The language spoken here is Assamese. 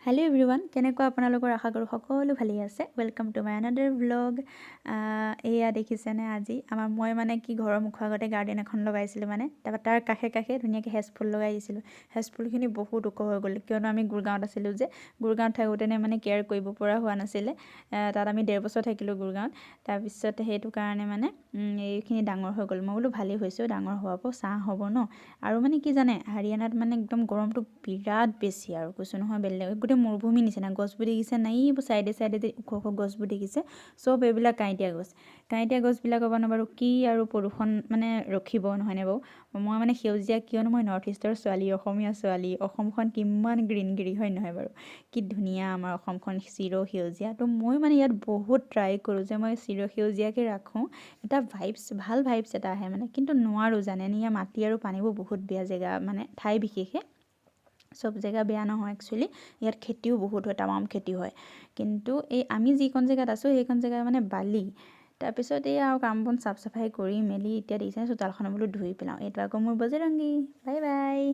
হেল্ল' এভৰিৱান, কেনেকুৱা আপোনালোকৰ? আশা কৰোঁ সকলো ভালেই আছে। Welcome to my another vlog. এয়া দেখিছেনে, আজি আমাৰ মই মানে কি ঘৰৰ মুখৰ আগতে গাৰ্ডেন এখন লগাইছিলোঁ মানে। তাৰপৰা তাৰ কাষে কাষে ধুনীয়াকৈ হেজ ফুল লগাই দিছিলোঁ। হেজ ফুলখিনি বহুত ওখ হৈ গ'ল, কিয়নো আমি গুৰগাঁৱত আছিলোঁ যে। গুৰগাঁৱত থাকোঁতেনে মানে কেয়াৰ কৰিব পৰা হোৱা নাছিলে। তাত আমি 1.5 বছৰ থাকিলোঁ গুৰগাঁৱত। তাৰপিছত সেইটো কাৰণে মানে এইখিনি ডাঙৰ হৈ গ'ল। মই বোলো ভালেই হৈছে, ডাঙৰ হোৱাৰ পৰা ছাঁ হ'ব ন। আৰু মানে কি জানে, হাৰিয়ানাত মানে একদম গৰমটো বিৰাট বেছি আৰু কৈছোঁ নহয়, বেলেগ গোটেই মৰুভূমি নিচিনা। গছবোৰ দেখিছে নাই? এইবোৰ চাইডে চাইডে যে ওখ ওখ গছবোৰ দেখিছে, চব এইবিলাক কাঁইটীয়া গছ। কাঁইটীয়া গছবিলাকৰ পৰা বাৰু কি আৰু প্ৰদূষণ মানে ৰখিব, নহয়নে বাৰু? মই মানে সেউজীয়া, কিয়নো মই নৰ্থ ইষ্টৰ ছোৱালী, অসমীয়া ছোৱালী। অসমখন কিমান গ্ৰীণ গ্ৰী, হয় নহয় বাৰু? কি ধুনীয়া আমাৰ অসমখন, চিৰ সেউজীয়া। তো মই মানে ইয়াত বহুত ট্ৰাই কৰোঁ যে মই চিৰ সেউজীয়াকৈ ৰাখোঁ, এটা ভাইবছ, ভাল ভাইবছ এটা আহে মানে। কিন্তু নোৱাৰোঁ জানেনে, ইয়াৰ মাটি আৰু পানীবোৰ বহুত বেয়া জেগা, মানে ঠাই বিশেষে। চব জেগা বেয়া নহয় একচুৱেলি। ইয়াত খেতিও বহুত হয়, তামাম খেতি হয়। কিন্তু এই আমি যিকণ জেগাত আছোঁ, সেইকণ জেগা মানে বালি। তাৰপিছত এই আৰু কাম বন চাফ চাফাই কৰি মেলি এতিয়া দেখিছেনে, চোতালখন বোলো ধুই পেলাওঁ। এইটো আকৌ মোৰ বজৰংগী। Bye bye.